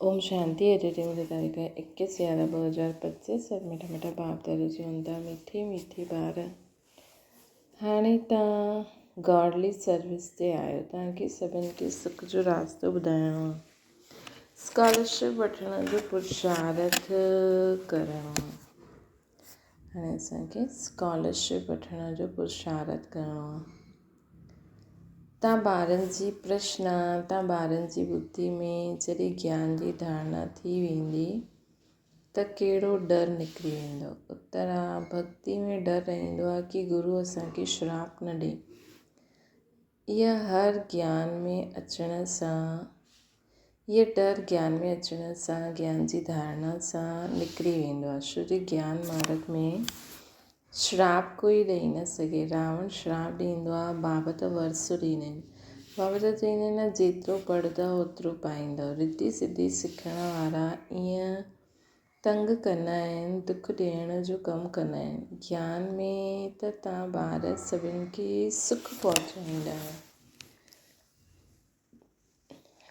اوم شانتي editing جي تاريخ X يارهن 2025 سڀ مٺا مٺا باپ دادا جي هوندا مٺي مٺي ٻار هاڻي تان گاڊلي سروس تي آهيو تان کي سڀن کي سک جو راستو ٻڌائڻو آهي اسڪالرشپ وٺڻ جو پرشارٿ ڪرڻو آهي هاڻي اسان کي اسڪالرشپ وٺڻ جو پرشارٿ ڪرڻو آهي تان ٻارن جي پرشنا، تان ٻارن جي ٻڌي ۾ جڏهن گيان جي ڌارڻا ٿي ويندي ته ڪهڙو ڊر نڪري ويندو؟ اتر آ، ڀڳتي ۾ ڊر رهندو آ ڪي گرو اسان کي شراپ نه ڏي. اها هر گيان ۾ اچڻ سان، اهي ڊر گيان ۾ اچڻ سان، گيان جي ڌارڻا سان نڪري ويندو آ. ڇو جو گيان مارگ ۾ شراپ ڪوئي ڏئي نه سگهي. راوڻ شراپ ڏيندو آ، بابا ته ورثو ڏيندا آهن. بابا ته چئيندا آهن نه جيترو پڙهندؤ اوترو پائيندؤ. رڌي سڌي سکڻ وارا ائين تنگ ڪندا آهن، دک ڏيڻ جو ڪم ڪندا آهن. گيان ۾ ته تان ٻار سڀن کي سک پهچائيندا آهيو.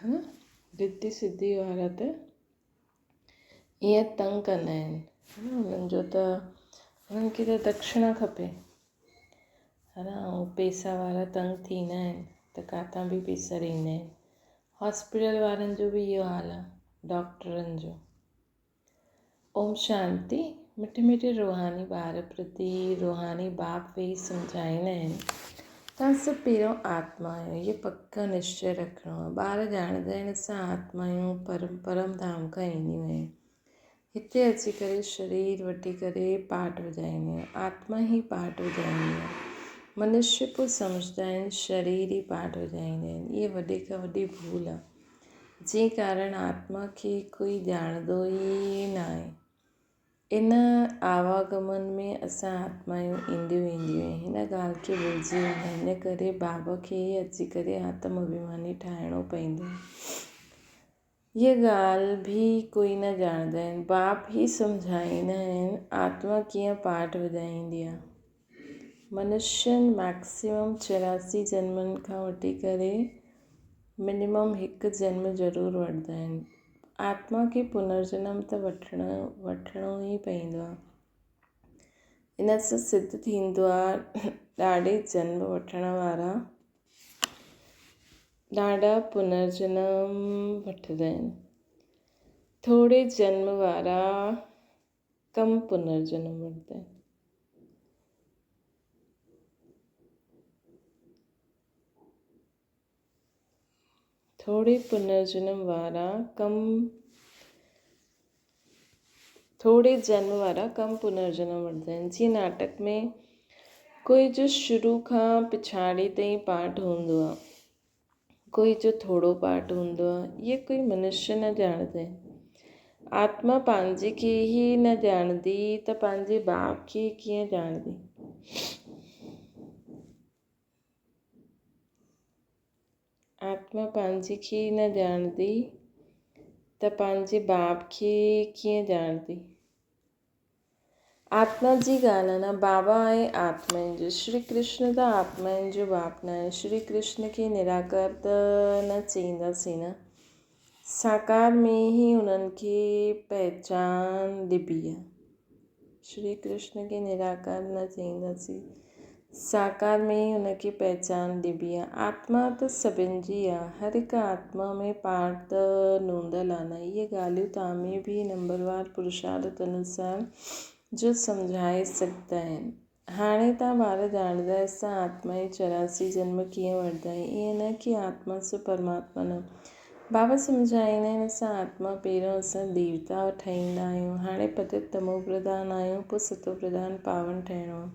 ها نه رڌي سڌي وارا ته ائين تنگ ڪندا آهن انهن جو ته انهن کي ته دڪشڻا کپي ها نه ۽ پئسا وارا تنگ ٿيندا آهن ته ڪاٿان به پئسا ڏيندا آهن هاسپيٽل وارن جو به اهو حال آهي ڊاڪٽرن جو. اوم شانتي مٺي مٺي روحاني ٻار پرتي روحاني باپ ويهي سمجهائيندا آهن توهان سڀ پهريون آتما آهيو اهو پڪو نشچي رکڻو آهي ٻار ڄاڻندا آهن اسان آتما آهيون پرم پرم ڌام کان اينديون آهن هتي اچي ڪري شرير وٺي ڪري پاٺ وڄائينديون آهن آتما ئي پاٺ وڄائيندي آهي منشي پوء سمجهندا آهن شرير ئي پاٺ وڄائيندا آهن اهي وڏي کان وڏي ڀول آهي جنهن ڪارڻ آتما کي ڪوئي ڄاڻندو ئي ناهي. ان آواگمن ۾ اسان آتمائون اينديون وينديون آهن. هن ڳالهه کي ڀلجي ويندا آهن. ان ڪري بابا کي ئي اچي ڪري آتم اڀيماني ٺاهڻو پوندو. هيء ڳالهه به ڪوئي نه ڄاڻندا آهن. باپ ئي سمجهائيندا آهن، آتما ڪيئن پاٺ وڄائيندي آهي. منشين مئڪسيمم 84 جنمن کان وٺي ڪري منيمم هڪ جنم ضرور وٺندا آهن. آتما کي پنرجنم ته وٺڻو ئي پوندو آهي. ان سان سڌ ٿيندو آهي ڏاڍي جنم وٺڻ وارا ڏاڍا پنرجنم وٺندا آهن. ٿوري جنم وارا ڪم پنرجنم وٺندا آهن. ٿوري پنرجنم وارا ڪم ٿوري جنم وارا ڪم پنرجنم وٺندا آهن جيئن ناٽڪ ۾ ڪوئي جو شروع کان پڇاڙي تائين پاٺ هوندو آهي ڪوئي جو ٿورو پاٺ هوندو آهي اهي ڪوئي منشي نه ڄاڻندا آهن آتما پنهنجي کي ئي نه ڄاڻندي ته پنهنجي باپ کي ڪيئن ڄاڻندي. آتما پنهنجي کي ئي نه ڄاڻندي ته پنهنجي باپ کي ڪيئن ڄاڻندي. آتما جي ڳالهه آهي نه بابا آهي آتمائن جو شري ڪرشن ته آتمائن جو باپ نه آهي شري ڪرشن کي نراڪار ته نه چئينداسين نه ساڪار ۾ ئي انهن کي پهچان ڏبي آهي شري ڪرشن کي نراڪار نه چئينداسين ساڪار ۾ ئي ان کي پهچان ڏبي آ. آتما ته سڀن جي آ. هر هڪ آتما ۾ پاڻ ته نوندل آ نه. اهي ڳالهيون توهان ۾ به نمبروار پرشارٿ انوسار جو سمجهائي سگهندا آهن. هاڻي توهان ٻار ڄاڻندا اسان آتمائي 84 جنم ڪيئن وٺندا آهيون. ائين نه ڪي آتما سو پرماتما نه. بابا سمجهائيندا آهن اسان آتما پهريون اسان ديوتا ٺهيندا آهيون. هاڻي پتت تمو پرڌان آهيون پوء ستو پرڌان پاون ٺهڻو آ.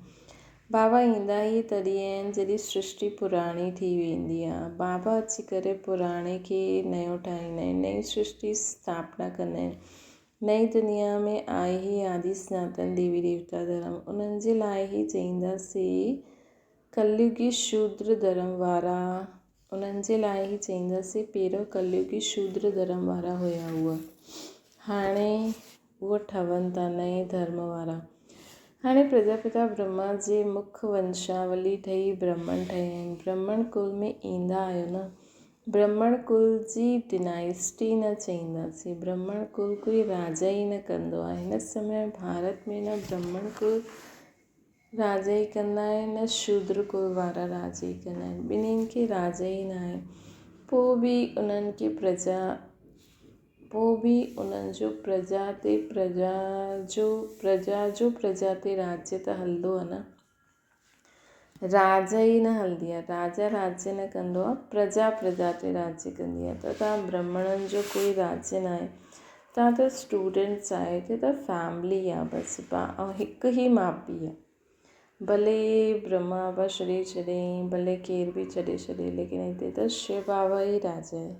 بابا ايندا ئي تڏهن آهن جڏهن سرشٽي پراڻي ٿي ويندي آهي. بابا اچي ڪري پراڻي کي نيو ٺاهيندا آهن. نئين سرشٽي اسٿاپنا ڪندا آهن. نئين دنيا ۾ آهي ئي آدي سناتن ديوي ديوتا ڌرم. انهن جي لاء ئي چئينداسين ڪليوگي شودر ڌرم وارا. انهن جي لاء ئي چئينداسين پهريون ڪليوگي شودر ڌرم وارا هيا اهي. هاڻي اهي ٺهن ٿا نئين ڌرم وارا. هاڻي پرجاپتا برهما جي مک ونشاولي ٺهي برهمڻ ٺهيا آهن. برهمڻ ڪل ۾ ايندا آهيو نه. برهمڻ ڪل جي ڊنائسٽي نه چئينداسين. برهمڻ ڪل ڪوئي راجا ئي نه ڪندو آهي. هن سمي ڀارت ۾ نه برهمڻ ڪل راجا ئي ڪندا آهن نه شودر ڪل وارا راجا ئي ڪندا آهن. ٻنهين کي راجا ئي نه آهي. پوء به انهن کي پرجا پوء به انهن جو پرجا تي پرجا جو پرجا جو پرجا تي راجيه ته هلندو آهي نه. راج ئي نه هلندي آهي. راجا راجيه نه ڪندو آهي، پرجا پرجا تي راجيه ڪندي آهي. ته توهان برهمڻن جو ڪوئي راجيه نه آهي. توهان ته اسٽوڊنٽس آهيو، هتي ته فيملي آهي بس ۽ هڪ ئي ماء پيء آهي. ڀلي برهما بابا ڇڏي ڇڏيائين، ڀلي ڪير به ڇڏي ڇڏي، ليڪن هتي ته شو بابا ئي راجا آهي.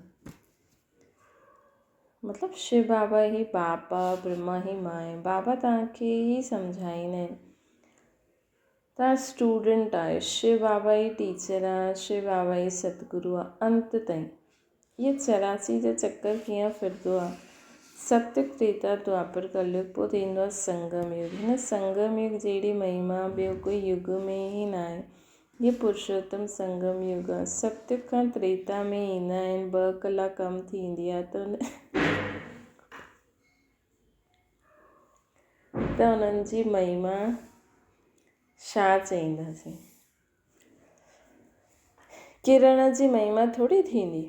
مطلب شو بابا ئي باپ آهي، برهما ئي ماء آهي. بابا توهان کي ئي سمجهائيندا آهن. توهان اسٽوڊنٽ آهيو، شو بابا ئي ٽيچر آ، شو بابا ئي ستگرو آ، انت تائين اهي 84 جا چڪر ڪيئن ڦرندو آ، ستيگ، تريتا، دوآپر، ڪليگ، پوء ٿيندو آ سنگم يگ، هن سنگم يگ جهڙي مهما ٻيو ڪوئي يگ ۾ ئي ناهي، هي پرشوتم سنگم يگ آ، ستيگ کان تريتا ۾ ايندا آهن، ٻه ڪلا ڪم ٿيندي آ ته ان ته انهن جي مهما ڇا چئينداسين؟ ڪرڻ جي مهما ٿوري ٿيندي.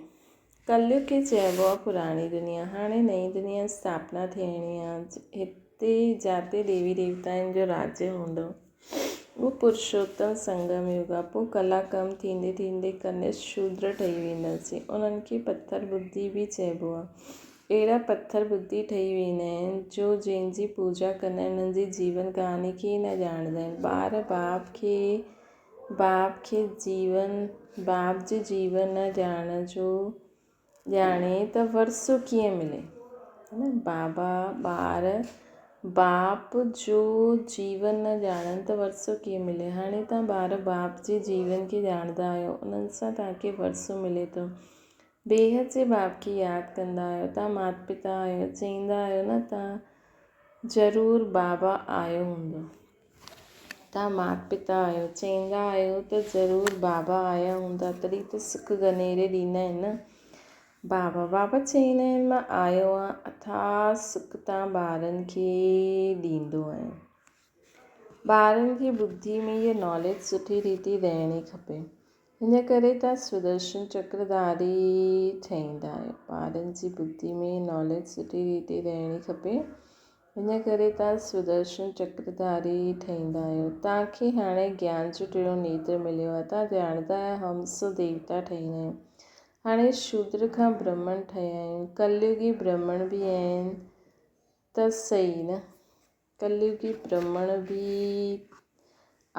ڪليگ کي چئبو آهي پراڻي دنيا، هاڻي نئين دنيا اسٿاپنا ٿيڻي آهي. هتي جاتي ديوي ديوتائن جو راجيه هوندو، اهو پرشوتم سنگم يگ آهي. پوء ڪلا ڪم ٿيندي ٿيندي ڪنشٽ شودر ٺهي وينداسين. انهن کي پٿر ٻڌي به چئبو آهي. اهڙا پٿر ٻڌي ٺهي ويندا آهن جو جنهن جي پوڄا ڪندا آهن انهن جي جيون ڪهاڻي کي ئي نه ڄاڻندا آهن. ٻار باپ کي باپ کي جيون باپ جي جيون نه ڄاڻڻ جو ڄاڻي ته ورثو ڪيئن ملي نه بابا ٻار باپ جو جيون نه ڄاڻن ته ورثو ڪيئن ملي هاڻي توهان ٻار باپ جي جيون کي ڄاڻندا آهيو انهن سان توهان کي ورثو ملي ٿو بيحد جي باپ کي ياد ڪندا آهيو، توهان مات پتا آهيو، چئيندا آهيو نه ته ضرور بابا آيو هوندو. توهان مات پتا آهيو، چئيندا آهيو ته ضرور بابا آيا هوندا، تڏهن ته سک گنيري ڏيندا آهن نه. بابا بابا چئيندا آهن مان آيو آهيان، اٿاهه سک توهان ٻارن کي ڏيندو آهيان. ٻارن کي ٻڌي ۾ هيء ناليج سٺي ريتي رهڻي کپي. ان ڪري توهان سدرشن چڪرڌاري ٺهيندا آهيو. ٻارن جي ٻڌي ۾ ناليج سٺي ريتي رهڻي کپي. ان ڪري توهان سدرشن چڪرڌاري ٺهيندا آهيو. توهان کي هاڻي گيان جو ٽيون نيتر مليو آهي. توهان ڄاڻندا آهيو هم سو ديوتا ٺهيندا آهيون. هاڻي شودر کان برهمڻ ٺهيا آهيون. ڪليوگي برهمڻ به آهن ته صحيح نه. ڪليوگي برهمڻ به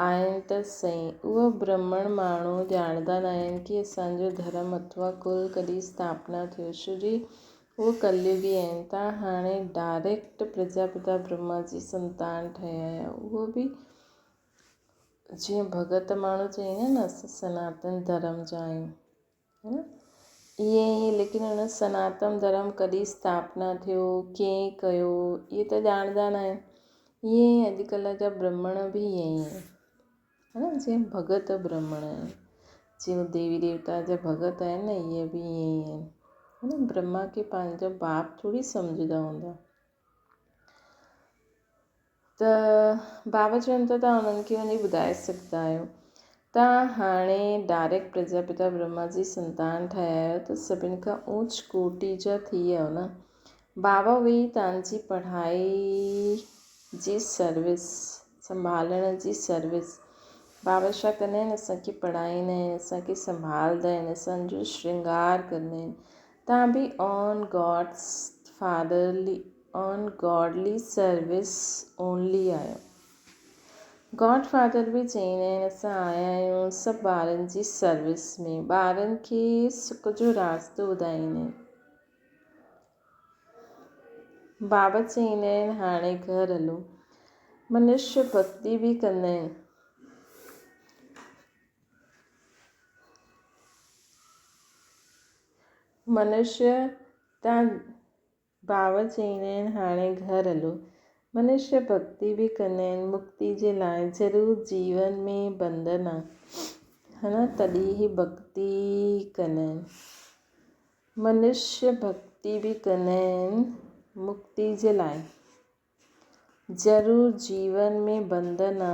آهن ته سهي. اهي برهمڻ ماڻهو ڄاڻندا ناهن ڪي اسان جو ڌرم اٿوا ڪل ڪڏهن اسٿاپنا ٿيو ڇو جي اهي ڪليوگي آهن. تان هاڻي ڊائريڪٽ پرجاپتا برهما جي سنتان ٺهيا آهيو. اهو به جيئن ڀڳت ماڻهو چئيندا آهن نه اسان سناتن ڌرم جا آهيون. ائين ئي ليڪن ان سناتن ڌرم ڪڏهن اسٿاپنا ٿيو، ڪنهن ڪيو، اهي ته ڄاڻندا نه آهن. ائين ئي اڄڪلهه جا برهمڻ به ائين ئي آهن. ها نه جيئن ڀڳت برهمڻ آهن، جيئن ديوي ديوتا جا ڀڳت آهن نه اهي به ائين ئي آهن. ها نه برهما کي پنهنجو باپ ٿوري سمجهندا هوندا. ته بابا چون ٿا توهان انهن کي وڃي ٻڌائي سگهندا آهيو. توهان هاڻي ڊائريڪٽ پرجاپتا برهما جي سنتان ٺهيا آهيو ته سڀن کان اوچ ڪوٽي جا ٿي ويا آهيو نه. بابا ويهي توهان جي پڙهائي جي سروس، سنڀالڻ جي سروس. بابا ڇا ڪندا آهن اسان کي پڙهائيندا آهن، اسان کي سنڀالدا آهن، اسان جو شرنگار ڪندا آهن. توهان به آن گاڊس فادرلي آن گاڊلي سروس اونلي آهيو. گاڊ فادر به چئيندا آهن اسان آيا آهيون سڀ ٻارن جي سروس ۾ ٻارن کي سک جو راستو ٻڌائيندا آهن. بابا چئيندا آهن هاڻي گهر هلو. منشيه ڀڳتي به ڪندا آهن. منشيه تان ڀاء چئيندا آهن هاڻي گهر هلو. منشيه ڀڳتي به ڪندا آهن مڪتي جي لاء ضرور جيون ۾ بنڌن آ ها نه تڏهن هي ڀڳتي ڪندا آهن. منشيه ڀڳتي به ڪندا آهن مڪتي جي لاء. ضرور جيون ۾ بنڌن آ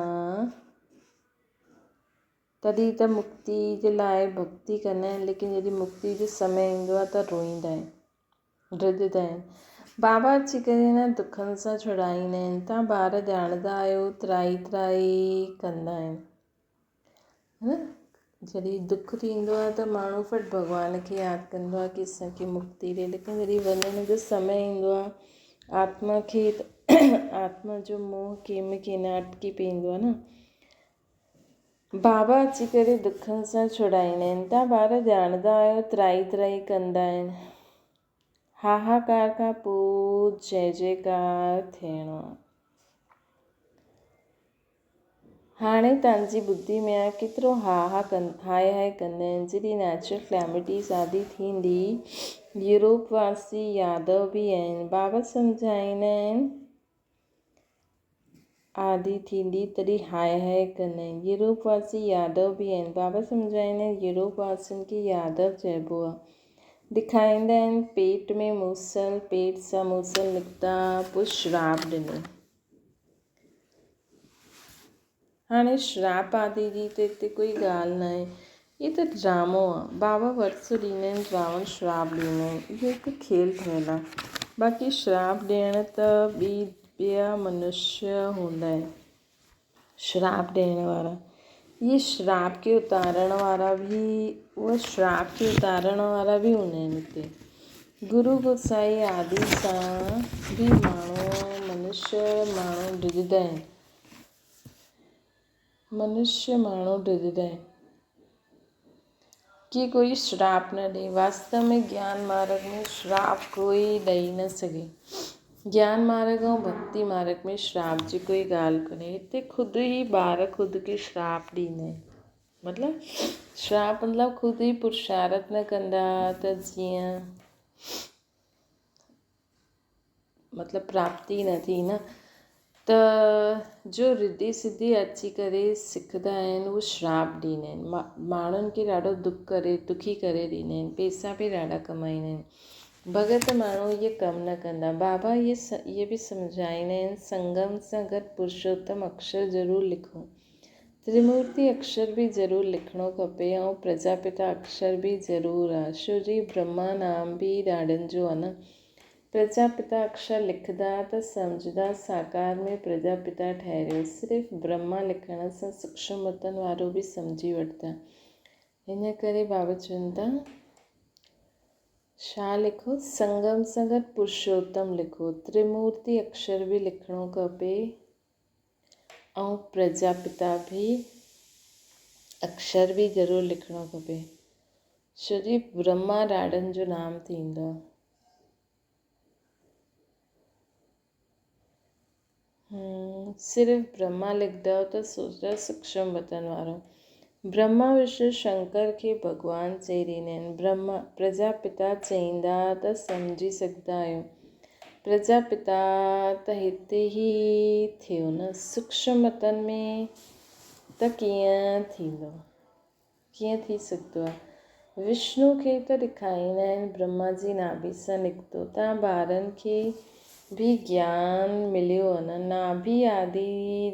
تڏهن ته مڪتي جي لاء ڀڳتي ڪندا آهن ليڪن جڏهن مڪتي جو سمي ايندو آ ته روئيندا آهن ڊڄندا آهن. بابا اچي ڪري هن دکن سان ڇڏائيندا آهن. تان ٻار ڄاڻندا آهيو ترائي ترائي ڪندا آهن. جڏهن دک ٿيندو آهي ته ماڻهو ڦٽ ڀڳوان کي ياد ڪندو آهي ڪي اسان کي مڪتي ڏي ليڪن جڏهن وڃڻ جو سمي ايندو آهي آتما کي ته آتما جو موهه ڪنهن ۾ ڪنهن نه اٽڪي پوندو آهي نه بابا اچي ڪري دکن سان ڇڙائيندا آهن تان ٻار ڄاڻندا آهيو ترائي ترائي ڪندا آهن هاهاڪار کان پوء جئي جئڪار ٿيڻو آهي. هاڻي توهان جي ٻڌي ۾ آ ڪيترو ها ها هاء هاء ڪندا آهن جڏهن نيچرل ڪليمٽيز آدي ٿيندي يورپ واسي يادو به آهن بابا سمجهائيندا آهن آدي ٿيندي تڏهن هاء هاء ڪندا آهن يورپ واسي يادو به آهن بابا سمجهائيندا آهن يورپ واسين کي يادو چئبو آ ڏکائيندا آهن پيٽ ۾ موسل پيٽ سان موسل نڪتا پوء شراب ڏنو. هاڻي شراپ آدي جي ته هتي ڪوئي ڳالهه ناهي. هي ته ڊرامو آ. بابا ورثو ڏيندا آهن، راوڻ شراپ ڏيندا آهن. اهو هڪ کيل ٺهيل آ. باقي شراپ ڏيڻ ته ٻي ٻيا منشيه هوندا آهن. شراپ ڏيڻ وارا. اهي شراپ کي اتارڻ وارا به اهي شراپ کي اتارڻ وارا به هوندا آهن هتي. گرو گوسائي آدي سان به ماڻهو منشيه ماڻهو ڊڄندا آهن. منشيه ماڻهو ڊڄندا آهن ڪي ڪوئي شراپ نه ڏئي. واستو ۾ گيان مارگ ۾ شراپ ڪوئي ڏئي نه سگهي. گيان مارگ ۽ ڀڳتي مارگ ۾ شراپ جي ڪوئي ڳالهه ڪونهي. هتي خود ئي ٻار خود کي شراپ ڏيندا آهن. مطلب شراپ مطلب خود ئي پرشارٿ نه ڪندا ته جيئن مطلب پراپتي نه ٿي نه ته جو رڌي سڌي اچي ڪري سکندا آهن اهي شراپ ڏيندا آهن ماڻهن کي ڏاڍو دک ڪري دکي ڪري ڏيندا آهن پئسا به ڏاڍا ڪمائيندا آهن ڀڳت ماڻهو اهي ڪم نه ڪندا بابا اهي اهي به سمجهائيندا آهن سنگم سان گڏ پرشوتم اڪشر ضرور لکو تريمورتي اڪشر به ضرور لکڻو کپي ۽ پرجاپتا اڪشر به ضرور آ شو جي برهما نام به ڏاڍن جو آ نه پرجاپتا اڪشر لکندا ته سمجهندا ساڪار ۾ پرجاپتا ٺهريو صرف برهما لکڻ سان سوڪشم وطن وارو به سمجهي وٺندا ان ڪري بابا چون ٿا ڇا لکو سنگم سان گڏ پرشوتم لکو تريمورتي اڪشر به لکڻو کپي. ۽ پرجاپتا به اڪشر به ضرور لکڻو کپي ڇو جي برهما ڏاڏن جو نام ٿيندو آهي. صرف برهما لکندؤ ته سوچندؤ سوڪشم وطن وارو برهما وشنو شنڪر کي ڀڳوان چئي ڏيندا آهن برهما پرجاپتا چئيندا ته سمجهي سگهندا آهيو پرجاپتا ته هتي ئي ٿيو نه سوڪشم وطن ۾ ته ڪيئن ٿيندو ڪيئن ٿي سگهندو آهي وشنو کي ته ڏکائيندا آهن برهما جي ناڀي سان نڪتو تان ٻارن کي به گيان مليو آهي نه ناڀي آدي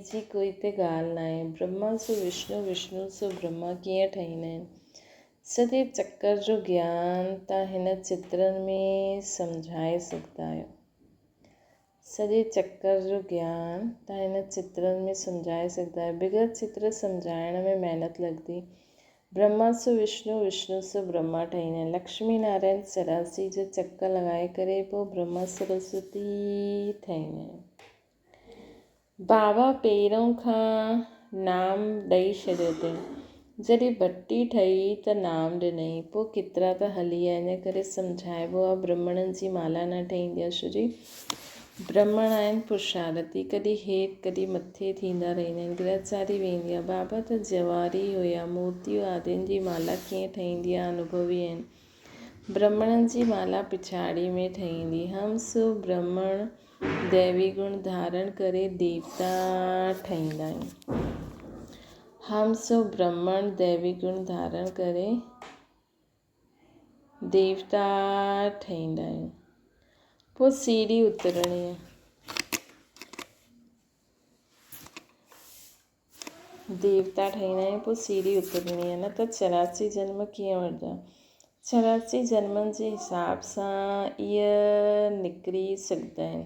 جي ڪوئي هتي ڳالهه ناهي برهما سو وشنو وشنو سو برهما ڪيئن ٺهيندا آهن سڄي چڪر جو گيان تان هن چترن ۾ سمجهائي سگهندا آهيو سڄي چڪر جو گيان تان هن چترن ۾ سمجهائي سگهندا آهيو. بغير چتر سمجهائڻ ۾ محنت لڳندي. برهما سو وشنو، وشنو سو برهما ٺهيندا آهن. لڪشمي نارائڻ 84 جو چڪر لڳائي ڪري پوء برهما سرسوتي ٺهيندا آهن. بابا پهريون کان نام ڏئي ڇڏيو اٿئي. جڏهن ڀٽي ٺهي ته نام ڏنائين. پوء ڪيترا ته هلي آيا. ان ڪري سمجهائبو آهي برهمڻن جي مالا نه ٺهيندي آهي. ڇو جي برهمڻ آهن پرشارتي. ڪڏهن هيٺ ڪڏهن مٿي ٿيندا رهندا آهن. گرهچاري ويندي آهي. بابا ته جواري هيا. مورتيون آدين جي مالا ڪيئن ٺهيندي آهي انوڀوي آهن. برهمڻن جي مالا پڇاڙي ۾ ٺهيندي. هم سو برهمڻ ديوي گڻ ڌارڻ ڪري ديوتا ٺهيندا آهيون. هم سو برهمڻ ديوي گڻ ڌارڻ ڪري ديوتا ٺهيندا آهيون. پوء سيڙهي اترڻي آهي. ديوتا ٺهيندا آهيون پوء سيڙهي اترڻي آهي نه ته 84 جنم ڪيئن وٺندا؟ 84 جنمن جي حساب سان اهي نڪري سگهندا آهن.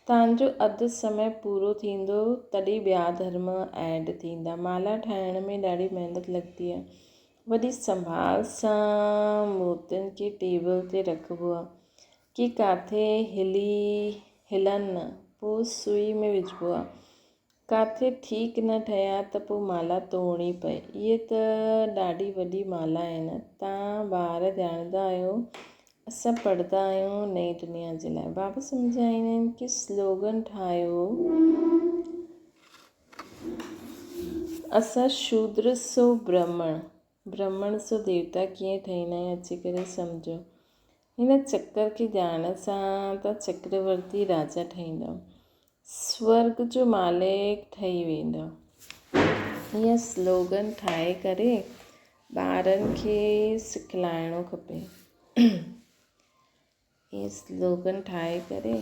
تان جو اڌ سمي پورو ٿيندو تڏهن ٻيا ڌرم ايڊ ٿيندا. مالا ٺاهڻ ۾ ڏاڍي محنت لڳندي آهي. وڏي سنڀال سان موتين کي ٽيبل تي رکبو آهي. ڪي ڪاٿي هلي هلن نه، پوء سوئي ۾ وجهبو آ. ڪاٿي ٺيڪ نه ٺهيا ته پوء مالا توڙڻي پئي. اهي ته ڏاڍي وڏي مالا آهن. تان ٻار ڄاڻندا آهيو، اسان پڙهندا آهيون نئين دنيا جي لاء. بابا سمجهائيندا آهن ڪي سلوگن ٺاهيو. اسان شودر سو برهمڻ. برهمڻ سو ديوتا ڪيئن ٺهيندا آهن اچي ڪري سمجهو. هن چڪر کي ڄاڻڻ سان توهان چڪرورتي راجا ٺهيندؤ. سورڳ جو مالڪ ٺهي ويندؤ. هيئن سلوگن ٺاهي ڪري ٻارن کي سکلائڻو کپي. اهي سلوگن ٺاهي ڪري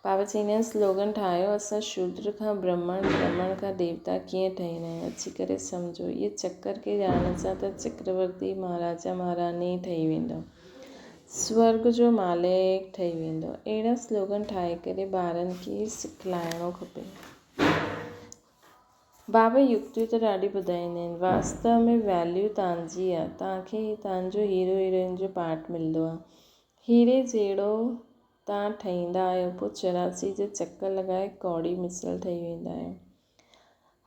بابا چئيندا آهن سلوگن ٺاهيو اسان شودر کان برهمڻ برهمڻ کان ديوتا ڪيئن ٺهيندا آهيون اچي ڪري سمجهو اهي چڪر کي ڄاڻڻ سان ته چڪرورتي مهاراجا مهاراڻي ٺهي ويندو سورگ جو مالڪ ٺهي ويندو اهڙا سلوگن ٺاهي ڪري ٻارن کي سکلائڻو کپي. بابا يڪتيون ته ڏاڍي ٻڌائيندا آهن. واستو ۾ ويليو تانجي آ. تانکي ئي تانجو هيرو هيروئن جو پارٽ ملندو آ. هيري جهڙو تان ٺهيندا آهيو پوء 84 جا چڪر لڳائي ڪوڙي مثل ٺهي ويندا آهيو.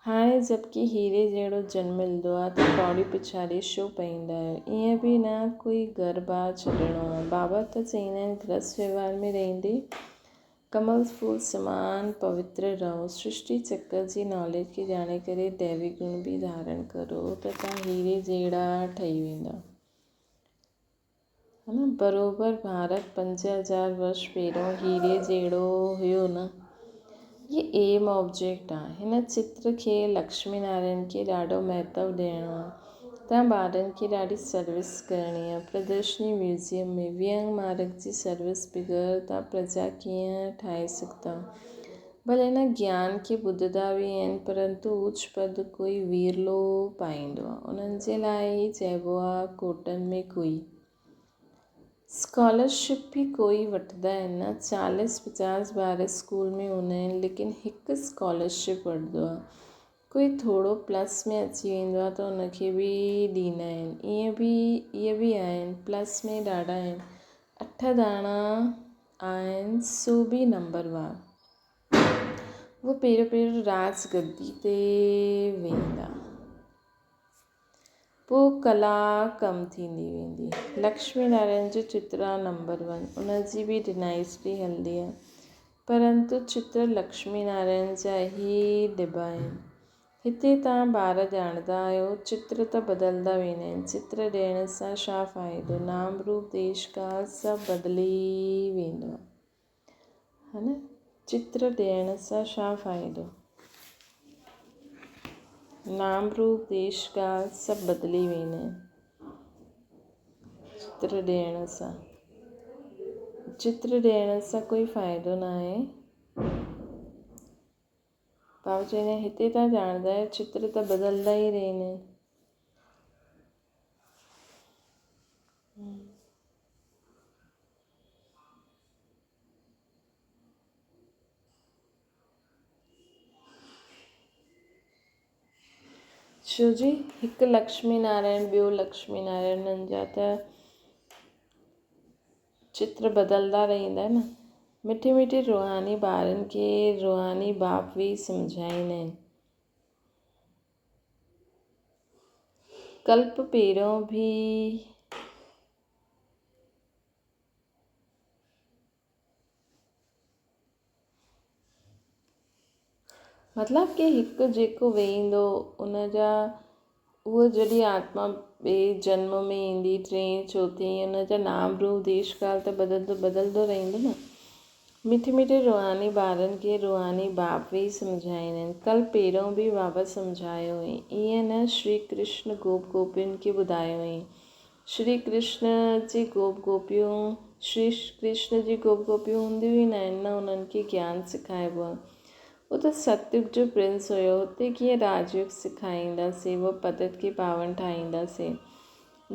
هاڻي جبڪه هيري جهڙو جنم ملندو آ ته ڪوڙي پڇاڙي شو پئيندا آهيو. ائين به نه ڪوئي گهر بار ڇڏڻو آ. بابا ته چئيندا آهن گرهست وهنوار ۾ رهندي ڪمل ڦول سمان پوتر رهو. سرشٽي چڪر جي ناليج کي ڄاڻي ڪري ديوي گڻ به ڌارڻ ڪرو ته توهان هيري جهڙا ٺهي ويندا. ها نه بروبر ڀارت 5000 ورش پهريون هيري جهڙو هيو نه. هي ايم آبجيڪٽ آ. هن چتر کي لڪشمي نارائڻ کي ڏاڍو مهتو ڏيڻو آ. تان ٻارن کي ڏاڍي سروس ڪرڻي آ. پردرشني ميوزيم ۾ وينگ مارگ جي سروس بغير تان پرجا ڪيئن ٺاهي سگهندا. ڀلي هن گيان کي ٻڌندا به آهن پرنتو اوچ پد ڪوئي ورلو پائيندو آ. انهن جي لاء ئي چئبو آ ڪوٽن ۾ ڪوئي. اسڪالرشپ به ڪوئي وٺندا آهن نه چاليس پچاس ٻار اسڪول ۾ هوندا آهن ليڪن هڪ اسڪالرشپ وٺندو آ. ڪوئي ٿورو پلس ۾ اچي ويندو آهي ته ان کي به ڏيندا آهن ائين به اهي به آهن پلس ۾ ڏاڍا آهن اٺ داڻا آهن سو به نمبر وار اهو پهريون پهريون راج گدي تي ويندا پوء ڪلا ڪم ٿيندي ويندي. لڪشمي نارائڻ جو چتر آ نمبر ون ان جي به ڊنائسٽي هلندي آ پرنتو چتر لڪشمي نارائڻ جا ئي ڏبا آهن. هتي توهان ٻار ڄاڻندا آهيو چتر ته بدلدا ويندا آهن چتر ڏيڻ سان ڇا فائدو نام روپ ديش ڪال سڀ بدلي ويندو آ. ها نه چتر ڏيڻ سان ڇا فائدو؟ نام روپ ديش ڪال سڀ بدلي ويندا آهن چتر ڏيڻ سان چتر ڏيڻ سان ڪوئي فائدو نه آهي بابا چوندا آهن هتي تان ڄاڻندا آهيو چتر ته بدلدا ئي رهندا آهن. شو جي هڪ لڪشمي نارائڻ ٻيو لڪشمي نارائڻ انهن جا ته چتر بدلدا رهندا آهن مٺي مٺي روحاني ٻارن کي روحاني باپ به سمجهائيندا آهن ڪلپ پهريون به مطلب ڪي هڪ جيڪو ويهندو ان جا اهو جڏهن آتما ٻئي جنم ۾ ايندي ٽئين چوٿين ان جا نام روپ ديش ڪال ته بدلندو بدلندو رهندو نه. مٺي مٺي روحاني ٻارن کي روحاني باپ ويهي سمجهائيندا آهن. ڪل پهريون به بابا سمجهايو هئين. ائين نه شري ڪرشن گوپ گوپين کي ٻڌايو هئين. شري ڪرشن جي گوپ گوپيون شري ڪرشن جي گوپ گوپيون هونديون ئي ناهن نه انهن کي گيان سکائبو آهي. هو ته ستيوگ جو پرنس هيو. هتي ڪيئن راجيوگ سکائينداسين و پتت کي پاون ٺاهينداسين.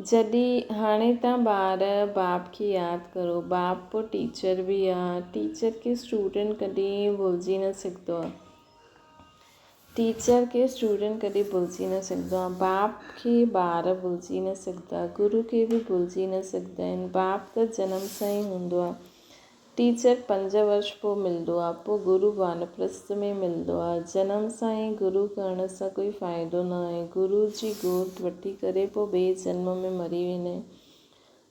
جڏهن هاڻي تان ٻار باپ کي ياد ڪرو. باپ پوء ٽيچر به آ. ٽيچر کي اسٽوڊنٽ ڪڏهن ڀلجي نه سگهندو آ. ٽيچر کي اسٽوڊنٽ ڪڏهن ڀلجي نه سگهندو آ. باپ کي ٻار ڀلجي نه سگهندا. گرو کي به ڀلجي نه سگهندا آهن. باپ ته جنم سان ئي هوندو آ. ٽيچر پنج ورش پوء ملندو آ، پوء گرو وانپرست ۾ ملندو آ. جنم سان ئي گرو ڪرڻ سان ڪوئي فائدو نه آهي. گرو جي گود وٺي ڪري پوء ٻئي جنم ۾ مري ويندا آهن.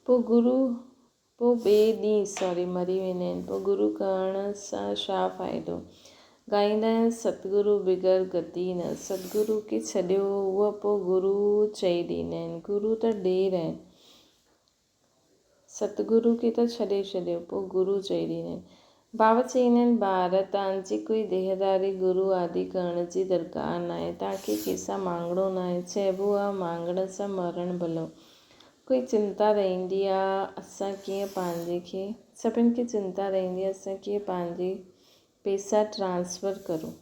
پوء گرو پوء ٻئي ڏينهن سوري مري ويندا آهن. پوء گرو ڪرڻ سان ڇا فائدو؟ ڳائيندا آهن ستگرو بغير گتي نه. ستگرو کي ڇڏيو اهو پوء گرو چئي ڏيندا آهن. گرو ته ڍير آهن. ستگرو کي ته ڇڏي ڇڏيو، پوء گرو چئي ڏينائين. بابا چئينائين، ٻار، تان جي ڪوئي ديهداري گرو آدي ڪرڻ جي درڪار ناهي. تان کي ڪنهن مانگڻو ناهي. چئبو آ، مانگڻ سان مرڻ ڀلو. ڪوئي چنتا رهندي آ، اسان ڪيئن پنهنجي کي. سڀن کي چنتا رهندي آ، اسان ڪيئن پنهنجي پيسا ٽرانسفر ڪرون.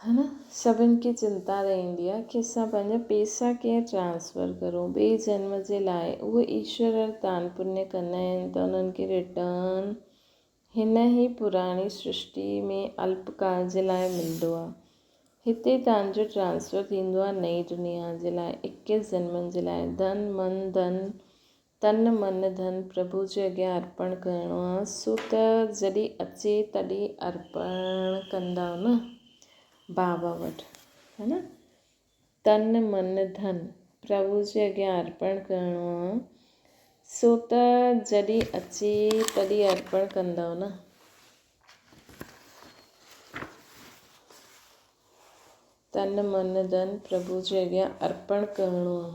ها نه سڀن کي چنتا رهندي آهي ڪي اسان پنهنجا پيسا ڪيئن ٽرانسفر ڪرون ٻئي جنم جي لاء اهي ايشور ارٿ دان پڃ ڪندا آهن ته انهن کي ريٽرن هن ئي پراڻي سرشٽي ۾ الپ ڪال جي لاء ملندو آهي هتي تان جو ٽرانسفر ٿيندو آهي نئين دنيا جي لاء اڪيس جنمن جي لاء ڌن من ڌن تن من ڌن پرڀو جي اڳيان ارپڻ ڪرڻو آ، سو ته جڏهن اچي تڏهن ارپڻ ڪندؤ نه بابا وٽ ها نه تن من ڌن پرڀو جي اڳيان ارپڻ ڪرڻو آ، سو ته جڏهن اچي تڏهن ارپڻ ڪندؤ نه. تن من ڌن پرڀو جي اڳيان ارپڻ ڪرڻو آ.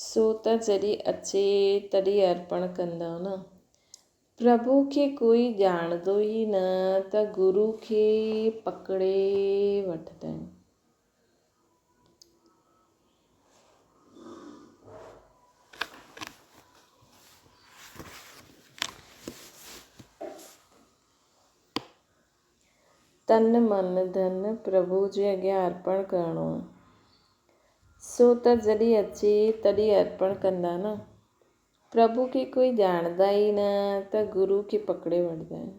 سو ته جڏهن اچي تڏهن ارپڻ ڪندؤ نه. پرڀو کي ڪوئي ڄاڻندو ئي نه ته گرو کي پڪڙي وٺندا آهن. تن من ڌن پرڀو جي اڳيان ارپڻ ڪرڻو آ. سو ته جڏهن اچي تڏهن ارپڻ ڪندا نه. پرڀو کي ڪوئي ڄاڻندا ئي نه ته گرو کي پڪڙي وٺندا آهن.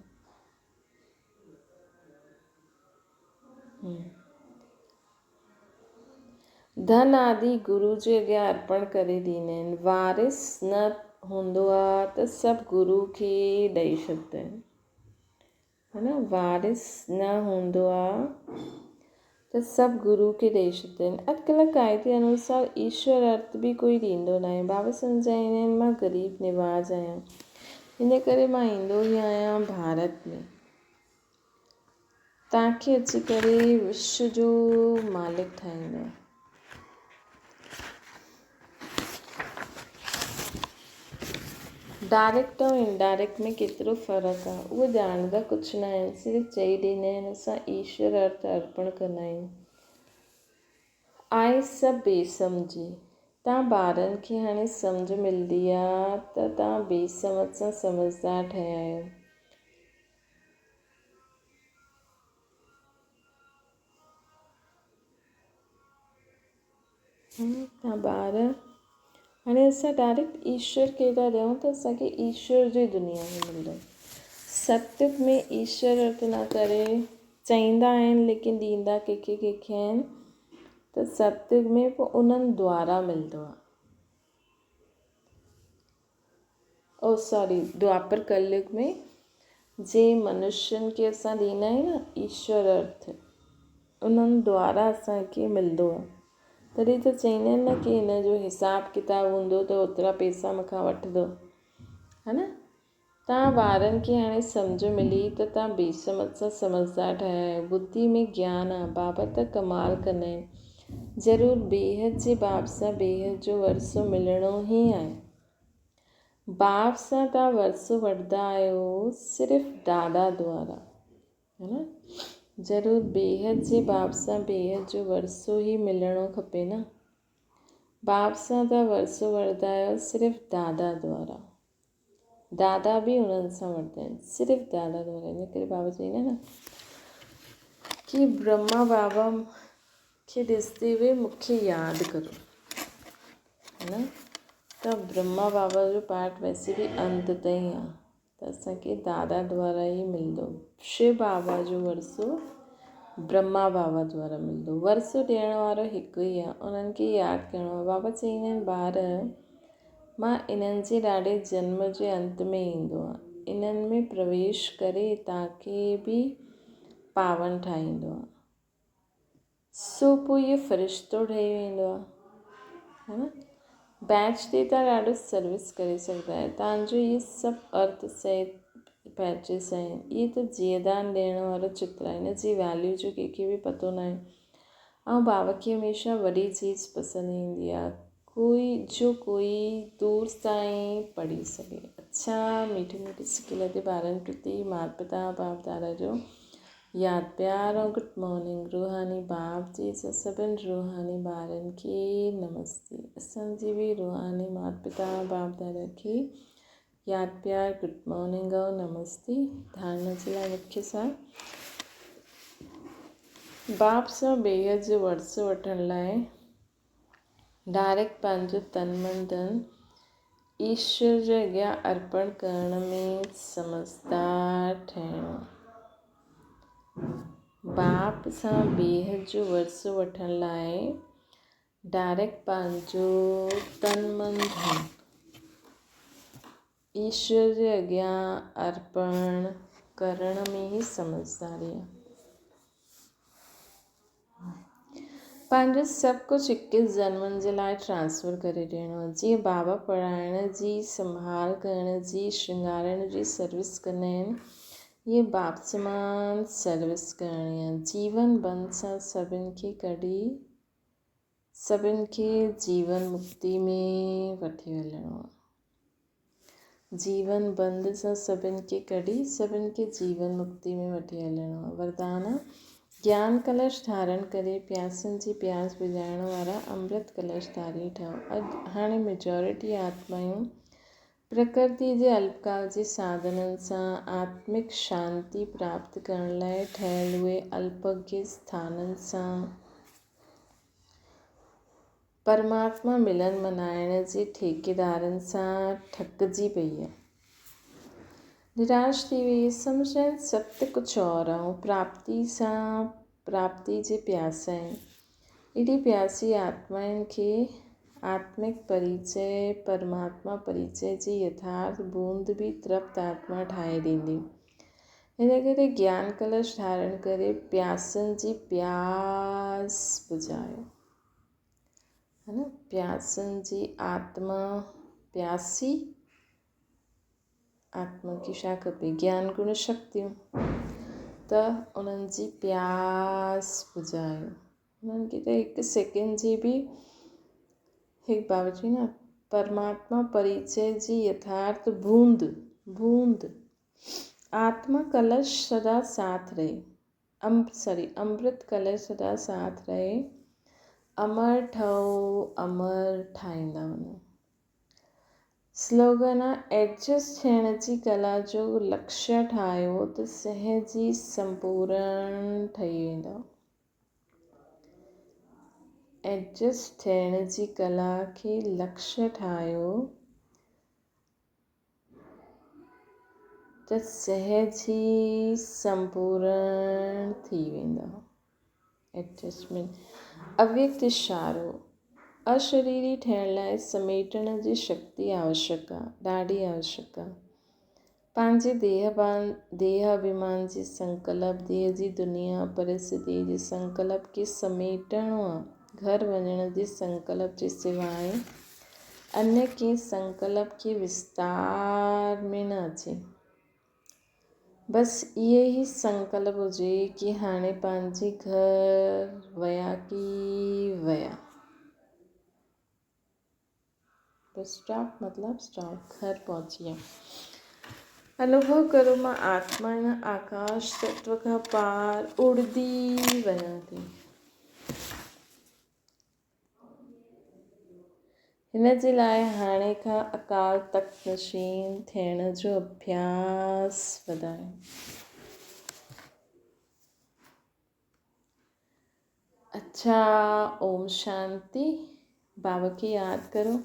ڌن آدي گرو جي اڳيان ارپڻ ڪري ڏيندا آهن. وارث نه هوندو آ ته سڀ گرو کي ڏئي ڇڏندا آهن. ها نه وارث نه هوندو آ ته سڀ گرو کي ڏئي ڇڏيندا آهن. اڄڪلهه قاعدي انوسار ايشور ارٿ به ڪوئي ڏيندو ناهي. بابا سمجهائيندا آهن مان غريب نواز آهيان ان ڪري مان ايندو ئي آهيان ڀارت ۾ توهان کي اچي ڪري وشو جو مالڪ ٺاهيندو. ڊائريڪٽ ۽ انڊائريڪٽ ۾ ڪيترو فرق آ اهو ڄاڻندا ڪجهه نه آهن صرف چئي ڏيندا آهن اسان ايشور ارٿ ارپڻ ڪندا آهيون آهي سڀ بي سمجهي تان ٻارن کي هاڻي سمجهه ملدي آ ته تان بي سمجهه سان سمجهدار ٺهيا آهيو. تان ٻار هاڻي اسان ڊائريڪٽ ايشور کي ٿا ڏيون ته اسان کي ايشور جي دنيا ۾ ملندو. ستيگ ۾ ايشور ارپنا ڪري چئيندا آهن ليڪن ڏيندا ڪنهن کي ڪنهن کي آهن ته ستيگ ۾ پوء انهن دوارا ملندو آهي. او سوري دوآپر ڪليگ ۾ جي منشين کي اسان ڏيندا آهيون نه ايشور ارٿ انهن دوارا اسان کي ملندو آهي تڏهن ته چئيندا آهن نه ڪي هن جو حساب ڪتاب هوندو ته اوترا پيسا مون کان وٺندو ها نه تان ٻارن کي هاڻي سمجهه ملي ته تان بي سمجھ سان سمجهدار ٺهيا آهيو ٻڌي ۾ گيان آهي بابا ته ڪمال ڪندا آهن. ضرور بيحد جي باب سان بيحد جو ورثو ملڻو ئي آهي. باب سان توهان ورثو وٺندا آهيو صرف دادا دوارا ها نه؟ ضرور بيحد جي باب سان بيحد جو ورثو ئي ملڻو کپي نه؟ باب سان توهان ورثو وٺندا آهيو صرف دادا دوارا. دادا به انهن سان وٺندا آهن صرف دادا دوارا. ان ڪري بابا چئيندا آهن ڪي برهما بابا کي ڏسندي هوئي مون کي ياد ڪرو ها نه ته برهما بابا جو پارٽ ويسي به انت تائين آ ته اسان کي دادا دوارا ئي ملندو. شو بابا جو ورثو برهما بابا دوارا ملندو. ورثو ڏيڻ وارو هڪ ئي آ، انهن کي ياد ڪرڻو آ. بابا چئيندا آهن ٻار مان انهن جي ڏاڍي جنم جي انت ۾ ايندو آ، انهن ۾ پرويش ڪري توهان کي به پاون ٺاهيندو آ. سو پوء اهو فرشتو ٺهي ويندو آهي ها نه بيچ تي تان ڏاڍو سروس ڪري سگهندا آهيو تان جو اهي سڀ ارٿ سهت پيچز آهن اهي ته جيئدان ڏيڻ وارو چتر آهي هن جي ويليو جو ڪنهن کي به پتو ناهي ۽ بابا کي هميشه وڏي چيز پسند ايندي آهي ڪوئي جو ڪوئي دور تائين پڙهي سگهي اڇا ميٺي ميٺي سکي لڌي ٻارن پرتي مات پتا باپ دادا جو ياد پيار ۽ گڊ مارننگ روحاني باپ جي اسان سڀن روحاني ٻارن کي نمستي اسان جي به روحاني مات پتا باپ دادا کي ياد پيار گڊ مارننگ ۽ نمستي ڌارڻا جي لاء مکيه سان باپ سان بيحد جو ورثو وٺڻ لاء ڊائريڪٽ پنهنجو تن من ڌن ايشور جي اڳيان ارپڻ ڪرڻ ۾ سمجهدار ٺهڻو. باپ سان بيحد جو ورثو وٺڻ لاء ڊائريڪٽ پنهنجو تن من ڌن ايشور جي اڳيان ارپڻ ڪرڻ ۾ ئي سمجهداري آهي. پنهنجو سڀ ڪجهه اڪيس جنمن جي لاء ٽرانسفر ڪري ڏيڻو آهي. جيئن بابا پڙهائڻ جي، سنڀال ڪرڻ جي، شرنگارڻ جي سروس ڪندا آهن، ائين باپ سمان سروس ڪرڻي آهي. جيون بند سان سڀن کي ڪڍي سڀن کي جيون مڪتي ۾ وٺي هلڻو آهي. جيون بند سان سڀن کي ڪڍي سڀن کي جيون مڪتي ۾ وٺي هلڻو آهي. وردان، گيان ڪلش ڌارڻ ڪري پياسن جي پياس بجهائڻ وارا امرت ڪلش ڌاري ٺهو. اڄ هاڻي ميجارٽي آتمائون پرڪرتي جي الپڪال جي ساڌنن سان آتمڪ شانتي پراپت ڪرڻ لاء ٺهيل اهي الپگيه اسٿانن سان پرماتما ملن منائڻ جي ٺيڪيدارن سان ٺڪجي پئي آهي. نراش ٿي وئي. سمجهن سڀ ته ڪجهه اور آهي. پراپتي سان پراپتي جي پياس آهن. اهڙي پياسي آتمائن کي آتمڪ پريچي، پرماتما پريچي جي يٿارٿ بوند به ترپت آتما ٺاهي ڏيندي. ان ڪري گيان ڪلش ڌارڻ ڪري پياسن جي پياس بجهايو. ها نه پياسن جي آتما پياسي آتما کي ڇا کپي گيان گڻ شڪتيون ته انهن جي پياس بجهايو. انهن کي ته هڪ سيڪنڊ جي به هڪ بابا چئي نه پرماتما پريچي جي يٿارٿ بوند بوند آتما ڪلش سدا ساٿ رهي سوري امرت ڪلش سدا ساٿ رهي امر ٺهو امر ٺاهيندا وڃو. سلوگن آ ايڊجسٽ ٿيڻ جي ڪلا جو لڪشيه ٺاهيو ته سهج ئي سمپورڻ ٺهي ويندؤ. ايڊجسٽ ٿيڻ جي ڪلا کي لڪشيه ٺاهيو ته سهج ئي سمپورڻ ٿي ويندؤ. ايڊجسٽمينٽ، اويڪت اشارو، اشريري ٺهڻ لاء سميٽڻ جي شڪتي آوشڪ آ، ڏاڍي آوشڪ آ. پنهنجي ديهه اڀيمان جي سنڪلپ، ديهه جي دنيا، پرسٿتي جي سنڪلپ کي سميٽڻو آ. گهر وڃڻ جي سنڪلپ جي سواء انيه ڪنهن سنڪلپ کي وستار ۾ نه اچي. بس اهي ئي سنڪلپ هجي ڪي هاڻي پنهنجي گهر ويا ڪي ويا. بس اسٽاپ مطلب اسٽاپ گهر پهچي ويم. انوڀو ڪرو مان آتما هن آڪاش تتو کان پار اڙدي وڃان ٿي. هن جي لاء هاڻي کان اڪال تخت نشين ٿيڻ جو اڀياس وڌايو. اڇا اوم شانتي. بابا کي ياد ڪرو.